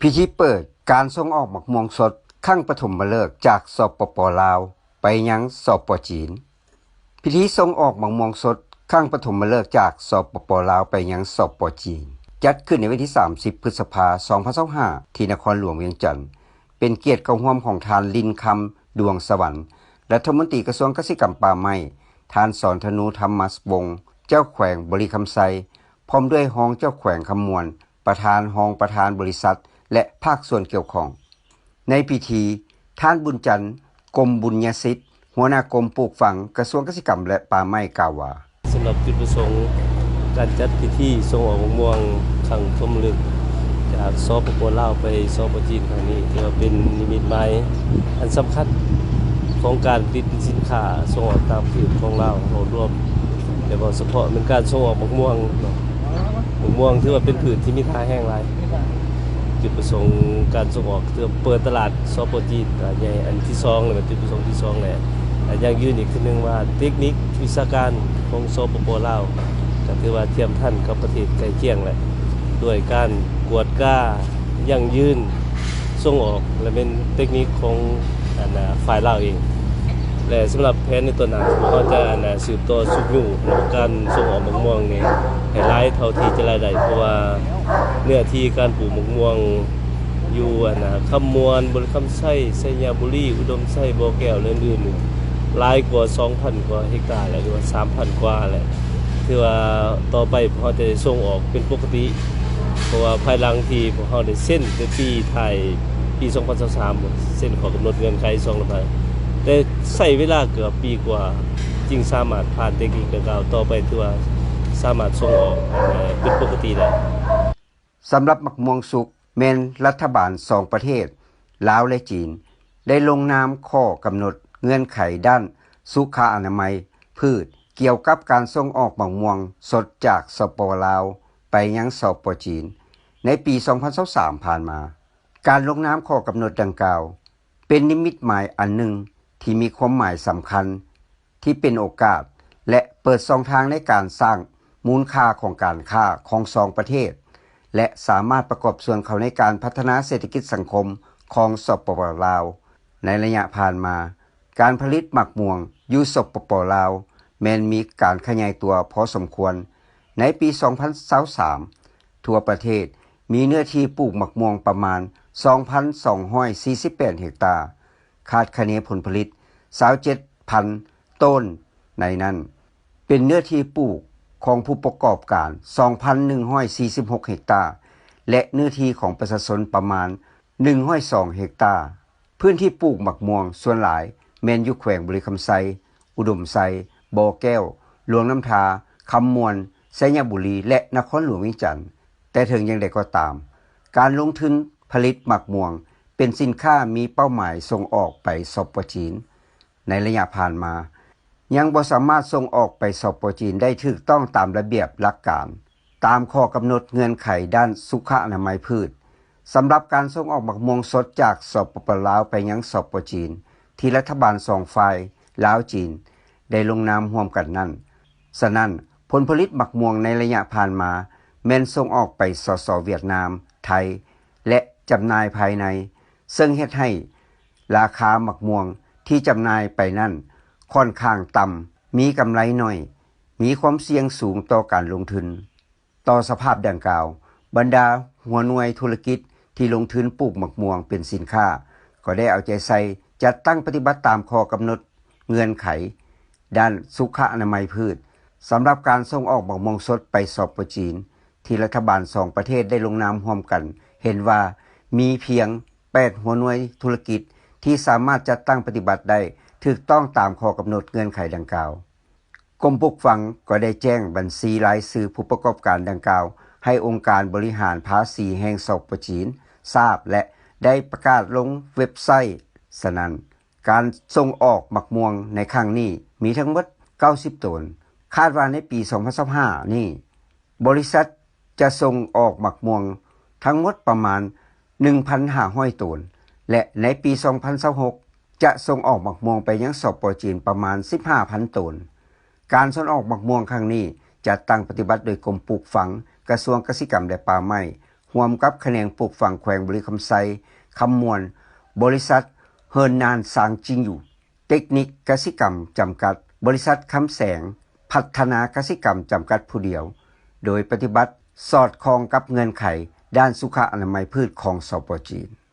ພິທີເປີດການສົ່ງອອກໝາກມ່ວງສົດຄັ້ງປະຖົມມະເລີກຈາກ ສປປ ລາວ ໄປຍັງ ສປ ຈີນ. ພິທີສົ່ງອອກໝາກມ່ວງສົດຄັ້ງປະຖົມມະເລີກຈາກ ສປປ ລາວ ໄປຍັງ ສປ ຈີນ ຈັດຂຶ້ນໃນວັນທີສາມສິບ ພຶດສະພາ ສອງພັນຊາວຫ້າ ທີ່ນະຄອນຫຼວງວຽງຈັນ, ເປັນກຽດເຂົ້າຮ່ວມຂອງທ່ານ ລິນຄຳ ດວງສະຫວັນ ລັດຖະມົນຕີກະຊວງກະສິກຳປ່າໄມ້, ທ່ານ ສອນທະນູ ທຳມະວົງ ເຈົ້າແຂວງບໍລິຄຳໄຊ ພ້ອມດ້ວຍຮອງເຈົ້າແຂວງຄຳມ່ວນ, ປະທານ, ຮອງປະທານບໍລິສັດ ແລະ ພາກສ່ວນກ່ຽວຂ້ອງ. ໃນພິທີ, ທ່ານ ບຸນຈັນ ກົມບຸນຍະສິດ ຫົວໜ້າກົມປູກຝັງ ກະຊວງກະສິກຳ ແລະ ປ່າໄມ້ ກ່າວວ່າ: ສຳລັບຈຸດປະສົງການຈັດພິທີສົ່ງອອກໝາກມ່ວງຄັ້ງປະຖົມມະເລີກ ຈາກ ສປປ ລາວ ໄປ ສປ ຈີນ ຄັ້ງນີ້ ຖືວ່າເປັນນິມິດໝາຍອັນສຳຄັນຂອງການຜະລິດສິນຄ້າສົ່ງອອກຕ່າງປະເທດຂອງລາວເຮົາລວມ ແລະ ເວົ້າສະເພາະແມ່ນການສົ່ງອອກໝາກມ່ວງເນາະ. ໝາກມ່ວງຖືວ່າເປັນພືດທີ່ມີທ່າແຮງຫຼາຍ. ຈຸດປະສົງການສົ່ງອອກຖືວ່າເປີດຕະຫຼາດ ສປ ຈີນ ລະໃຫຍ່ອັນທີສອງ ແລະ ຈຸດປະສົງທີສອງ ແລະ ກະຢັ້ງຢືນອີກເທື່ອໜຶ່ງວ່າ ເຕັກນິກວິຊາການຂອງ ສປປ ລາວ ກະຖືວ່າທຽມທັນກັບປະເທດໃກ້ຄຽງ ແລະ ດ້ວຍການກວດກາຢັ້ງຢືນສົ່ງອອກ ແລະ ແມ່ນເຕັກນິກຂອງ ອັນ ຝ່າຍລາວເອງ. ແລະ ສຳລັບແຜນໃນຕໍ່ໜ້າ ພວກເຮົາຈະ ອັນ ສືບຕໍ່ຊຸກຍູ້ການສົ່ງອອກໝາກມ່ວງນີ້ໃຫ້ຫຼາຍເທົ່າທີ່ຈະຫຼາຍໄດ້ ເພາະວ່າເນື້ອທີ່ການປູກໝາກມ່ວງ ຢູ່ ອັນ ຄຳມ່ວນ, ບໍລິຄຳໄຊ, ໄຊຍະບູລີ, ອຸດົມໄຊ, ບໍ່ແກ້ວ ແລະ ອື່ນໆ ຫຼາຍກວ່າສອງພັນກວ່າເຮັກຕາແລ້ວ ຫຼືວ່າສາມພັນກວ່າແລ້ວ. ຖືວ່າຕໍ່ໄປພວກເຮົາຈະໄດ້ສົ່ງອອກເປັນປົກກະຕິ ເພາະວ່າພາຍຫຼັງທີ່ພວກເຮົາໄດ້ເຊັນແຕ່ປີທ້າຍປີສອງພັນຊາວສາມ ເຊັນຂໍ້ກຳນົດເງື່ອນໄຂສອງລະບາດ ແຕ່ໃຊ້ເວລາເກືອບປີກວ່າ ຈຶ່ງສາມາດຜ່ານເຕັກນິກດັ່ງກ່າວ. ຕໍ່ໄປຖືວ່າສາມາດສົ່ງອອກ ເປັນປົກກະຕິໄດ້. ສຳລັບໝາກມ່ວງສຸກ ແມ່ນລັດຖະບານສອງປະເທດ ລາວ ແລະ ຈີນ ໄດ້ລົງນາມຂໍ້ກຳນົດເງື່ອນໄຂດ້ານສຸຂະອະນາໄມພືດ ກ່ຽວກັບການສົ່ງອອກໝາກມ່ວງສົດຈາກ ສປປ ລາວ ໄປຍັງ ສປ ຈີນ ໃນປີສອງພັນຊາວສາມ ຜ່ານມາ. ການລົງນາມຂໍ້ກຳນົດດັ່ງກ່າວ ເປັນນິມິດໝາຍອັນໜຶ່ງທີ່ມີຄວາມໝາຍສຳຄັນ ທີ່ເປັນໂອກາດ ແລະ ເປີດຊ່ອງທາງໃນການສ້າງມູນຄ່າຂອງການຄ້າຂອງສອງປະເທດ ແລະ ສາມາດປະກອບສ່ວນເຂົ້າໃນການພັດທະນາເສດຖະກິດສັງຄົມຂອງ ສປປ ລາວ. ໃນໄລຍະຜ່ານມາ, ການຜະລິດໝາກມ່ວງຢູ່ ສປປ ລາວ ແມ່ນມີການຂະຫຍາຍຕົວພໍສົມຄວນ. ໃນປີສອງພັນຊາວສາມ ທົ່ວປະເທດມີເນື້ອທີ່ປູກໝາກມ່ວງປະມານສອງພັນສອງຮ້ອຍສີ່ສິບແປດເຮັກຕາ, ຄາດຄະເນຜົນຜະລິດຊາວເຈັດພັນໂຕນ, ໃນນັ້ນເປັນເນື້ອທີ່ປູກຂອງຜູ້ປະກອບການສອງພັນໜຶ່ງຮ້ອຍສີ່ສິບຫົກເຮັກຕາ ແລະ ເນື້ອທີ່ຂອງປະຊາຊົນປະມານໜຶ່ງຮ້ອຍສອງເຮັກຕາ. ພື້ນທີ່ປູກໝາກມ່ວງສ່ວນຫຼາຍແມ່ນຢູ່ແຂວງບໍລິຄຳໄຊ, ອຸດົມໄຊ, ບໍ່ແກ້ວ, ຫຼວງນ້ຳທາ, ຄຳມ່ວນ, ໄຊຍະບູລີ ແລະ ນະຄອນຫຼວງວຽງຈັນ. ແຕ່ເຖິງຢ່າງໃດກໍຕາມ, ການລົງທຶນຜະລິດໝາກມ່ວງເປັນສິນຄ້າມີເປົ້າໝາຍສົ່ງອອກໄປ ສປ ຈີນ. ໃນໄລຍະຜ່ານມາ ຍັງບໍ່ສາມາດສົ່ງອອກໄປ ສປ ຈີນ ໄດ້ຖືກຕ້ອງຕາມລະບຽບຫຼັກການ, ຕາມຂໍ້ກຳນົດເງື່ອນໄຂດ້ານສຸຂະອະນາໄມພືດ. ສຳລັບການສົ່ງອອກໝາກມ່ວງສົດຈາກ ສປປ ລາວ ໄປຍັງ ສປ ຈີນ ທີ່ລັດຖະບານສອງຝ່າຍ ລາວ-ຈີນ ໄດ້ລົງນາມຮ່ວມກັນນັ້ນ. ສະນັ້ນ, ຜົນຜະລິດໝາກມ່ວງໃນໄລຍະຜ່ານມາ ແມ່ນສົ່ງອອກໄປ ສສ ຫວຽດນາມ, ໄທ ແລະ ຈຳໜ່າຍພາຍໃນ, ເຊິ່ງເຮັດໃຫ້ລາຄາໝາກມ່ວງທີ່ຈຳໜ່າຍໄປນັ້ນຂ້ອນຂ້າງຕ່ຳ, ມີກຳໄລໜ້ອຍ, ມີຄວາມສ່ຽງສູງຕໍ່ການລົງທຶນ. ຕໍ່ສະພາບດັ່ງກ່າວ, ບັນດາຫົວໜ່ວຍທຸລະກິດທີ່ລົງທຶນປູກໝາກມ່ວງເປັນສິນຄ້າ ກໍໄດ້ເອົາໃຈໃສ່ຈັດຕັ້ງປະຕິບັດຕາມຂໍ້ກຳນົດເງື່ອນໄຂດ້ານສຸຂະອະນາໄມພືດ ສຳລັບການສົ່ງອອກໝາກມ່ວງສົດໄປ ສປ ຈີນ ທີ່ລັດຖະບານສອງປະເທດໄດ້ລົງນາມຮ່ວມກັນ ເຫັນວ່າມີພຽງແປດຫົວໜ່ວຍທຸລະກິດທີ່ສາມາດຈັດຕັ້ງປະຕິບັດໄດ້ຖືກຕ້ອງຕາມຂໍ້ກຳນົດເງື່ອນໄຂດັ່ງກ່າວ. ກົມປູກຝັງກໍໄດ້ແຈ້ງບັນຊີລາຍຊື່ຜູ້ປະກອບການດັ່ງກ່າວໃຫ້ອົງການບໍລິຫານພາສີແຫ່ງ ສປ ຈີນ ຊາບ ແລະ ໄດ້ປະກາດລົງເວັບໄຊ. ສະນັ້ນ, ການສົ່ງອອກໝາກມ່ວງໃນຄັ້ງນີ້ມີທັງໝົດເກົ້າສິບໂຕນ. ຄາດວ່າໃນປີສອງພັນຊາວຫ້ານີ້, ບໍລິສັດຈະສົ່ງອອກໝາກມ່ວງທັງໝົດປະມານໜຶ່ງພັນຫ້າຮ້ອຍໂຕນ ແລະ ໃນປີສອງພັນຊາວຫົກ ຈະສົ່ງອອກໝາກມ່ວງໄປຍັງ ສປ ຈີນ ປະມານສິບຫ້າພັນໂຕນ. ການສົ່ງອອກໝາກມ່ວງຄັ້ງນີ້ ຈັດຕັ້ງປະຕິບັດໂດຍກົມປູກຝັງ, ກະຊວງກະສິກຳ ແລະ ປ່າໄມ້, ໂຮ ຮ່ວມກັບຂະແໜງປູກຝັງແຂວງບໍລິຄຳໄຊ, ຄຳມ່ວນ, ບໍລິສັດເຮີນນານຊາງຈິງຢູ່, ເຕັກນິກກະສິກຳຈຳກັດ, ບໍລິສັດຄຳແສງພັດທະນາກະສິກຳຈຳກັດຜູ້ດຽວ, ໂດຍປະຕິບັດສອດຄ່ອງກັບເງື່ອນໄຂດ້ານສຸຂະອະນາໄມພືດຂອງ ສປ ຈີນ.